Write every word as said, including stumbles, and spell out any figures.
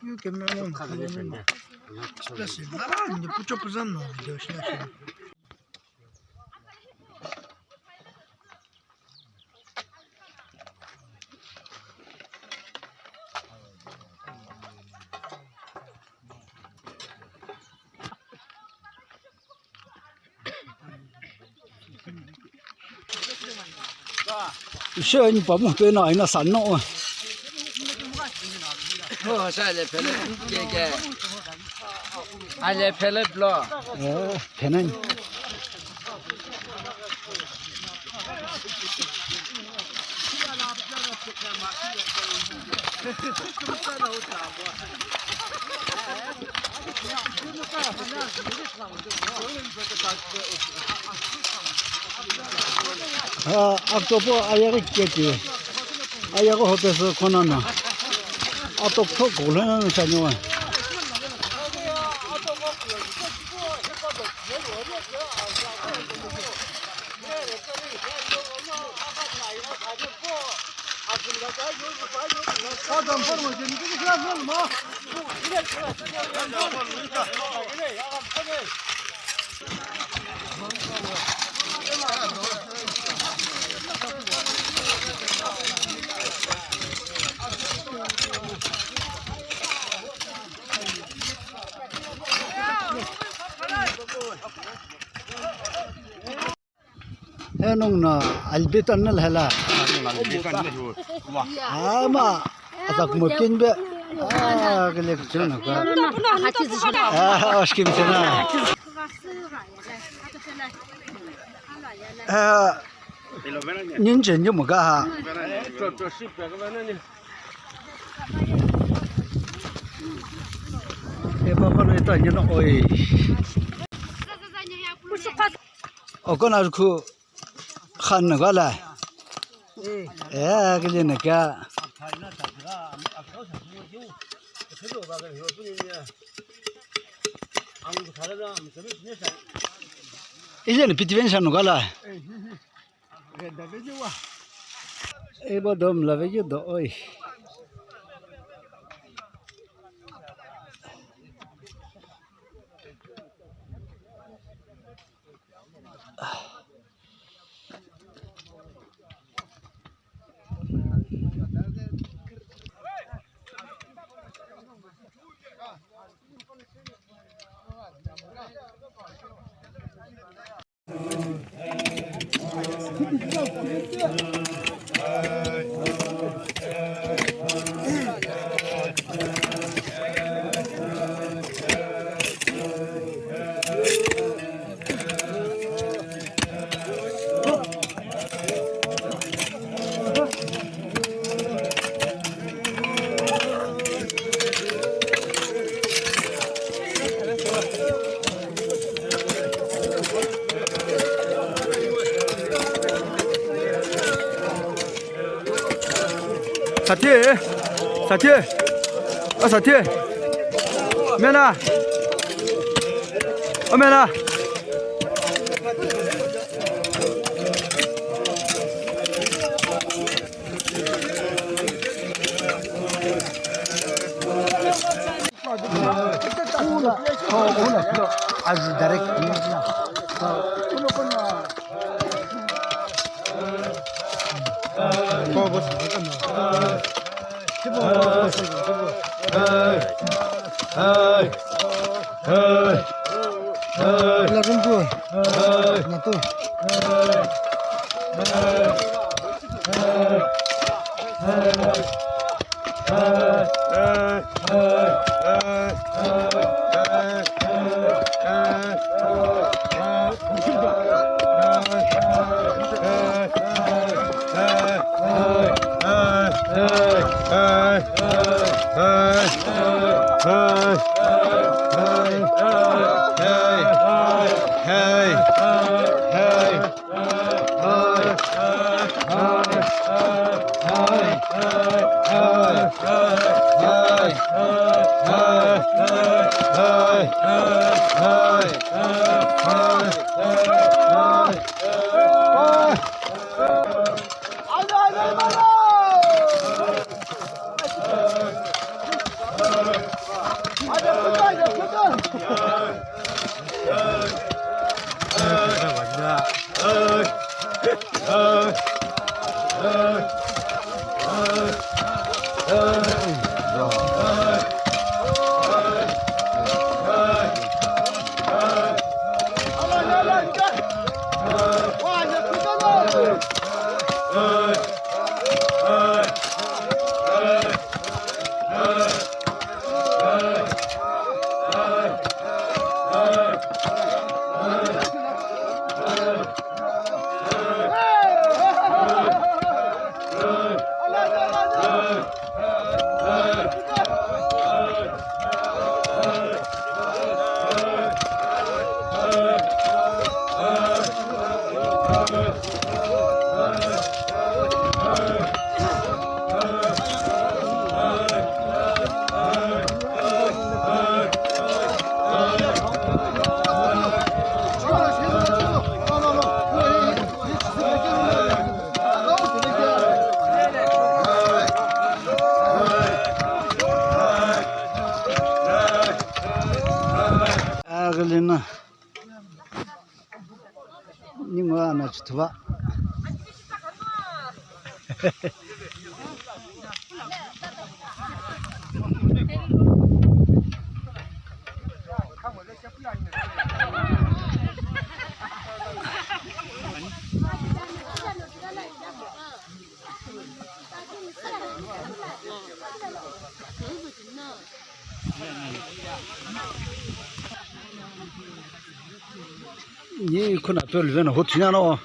Yu camera no. Plus, ah, ni pucho puzan no video shi na shi. Ishe ani pamu to ina aina sanno. Oh, sa le pele ke ke. Ale pele blo. Eh, phenan. Ah, octopus ayaghi keti. Ayaghi hope so konana. Atok thok gulhena shaniwa. Henong na albetan na lhala. Ama atak mo kin be. Ah, gele chuna ka. Ah, ashkim chuna. Ah, nin chen ni mo ga ha. E papa no ita ni no oi. Okona khu khan na gala. Eh, kile na kya? Ile ni pitiven shan gala. Eba dom la vegyo do oi. Sathi, sathi, a sathi, mena, o mena. Aghilina. Ningu ana chuthuva. Ni khuna pelo vena hotu yano.